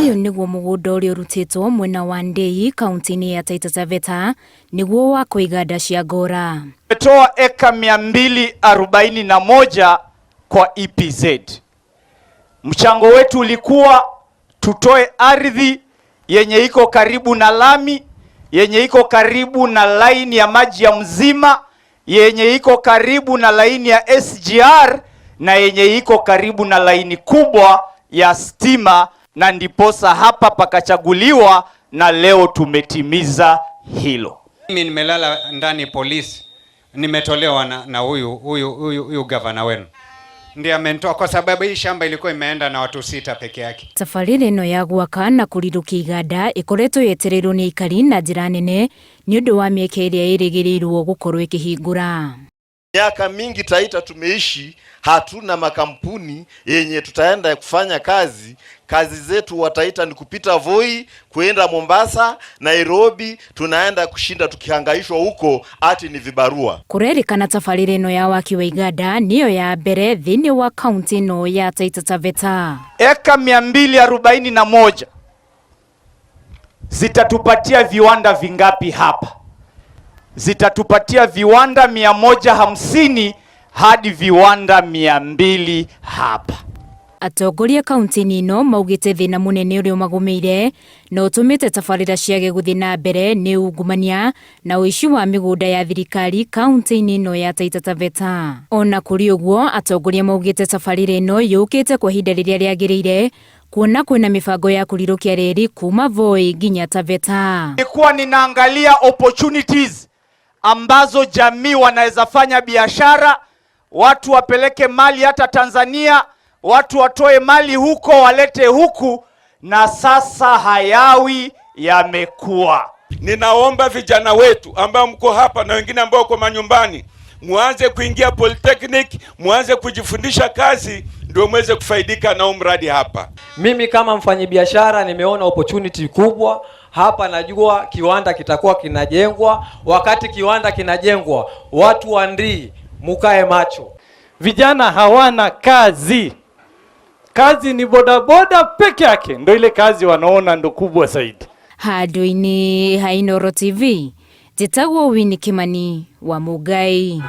Ũyũ nĩguo mũgũnda ũrĩa ũrutĩtwo mwena wa Ndei kaunti-inĩ ya Taita Taveta nĩguo wakwo iganda cia Ngora. Tumetoa eka 241 kwa EPZ. Mchango wetu ulikuwa tutoe ardhi yenye iko karibu na lami, yenye iko karibu na laini ya maji ya Mzima, yenye iko karibu na laini ya SGR na yenye iko karibu na laini kubwa ya stima, na ndiposa hapa pakachaguliwa na leo tumetimiza hilo. Mimi nimelala ndani polisi, nimetolewa na huyu gavana wenu ndiye amenitoa kwa sababu hii shamba ilikuwa imeenda na watu 6 peke yake. Tabarĩra ĩno ya gwaka na kũrirũkia iganda ĩkoretwo yetereirwo nĩ aikari na njĩra nene nĩ ũndũ wa mĩeke ĩrĩa ĩrĩgĩrĩirwo gũkorwo ĩkĩhingũra. Miaka mingi Taita tumeishi, hatuna makampuni yenye tutaenda kufanya kazi. Kazi zetu wa Taita ni kupita Voi kuenda Mombasa, Nairobi, tunaenda kushinda tukihangaishwa huko ati ni vibarua. Kũrerĩkana tabarĩra ĩno ya waki wa iganda nĩyo ya mbere thĩinĩ wa kaunti ĩno ya Taita Taveta. Eka 241 zitatupatia viwanda vingapi hapa? Zitatupatia viwanda 150 hadi viwanda 200 hapa. Atongoria kaunti-inĩ ĩno maugĩte thĩna mũnene ũrĩa ũmagũmĩire na ũtũmĩte tabarĩra ciage gũthiĩ na mbere nĩ ungumania na ũici wa mĩgũnda ya thirikari kaunti-inĩ ĩno ya Taita Taveta. Ona kũrĩ ũguo, atongoria maugĩte tabarĩra ĩno yũkĩte kwa ihinda rĩrĩa rĩagĩrĩire kuona kwĩna mĩbango ya kũrirũkia reri kuma Voi nginya Taveta. Nilikuwa ninaangalia opportunities ambazo jamii wanaweza fanya biashara, watu wapeleke mali hata Tanzania, watu watoe mali huko walete huku, na sasa hayawi yamekuwa. Ninaomba vijana wetu ambao mko hapa na wengine ambao wako manyumbani, muanze kuingia polytechnic, muanze kujifundisha kazi ndio muweze kufaidika na mradi hapa. Mimi kama mfanyibiashara nimeona opportunity kubwa hapa. Najua kiwanda kitakuwa kinajengwa. Wakati kiwanda kinajengwa, watu wa Ndii mukae macho. Vijana hawana kazi. Kazi ni bodaboda peke yake, ndio ile kazi wanaona ndo kubwa zaidi. Handũ-inĩ ha Inooro TV, njĩtagwo Winnie Kimani wa Mũngai.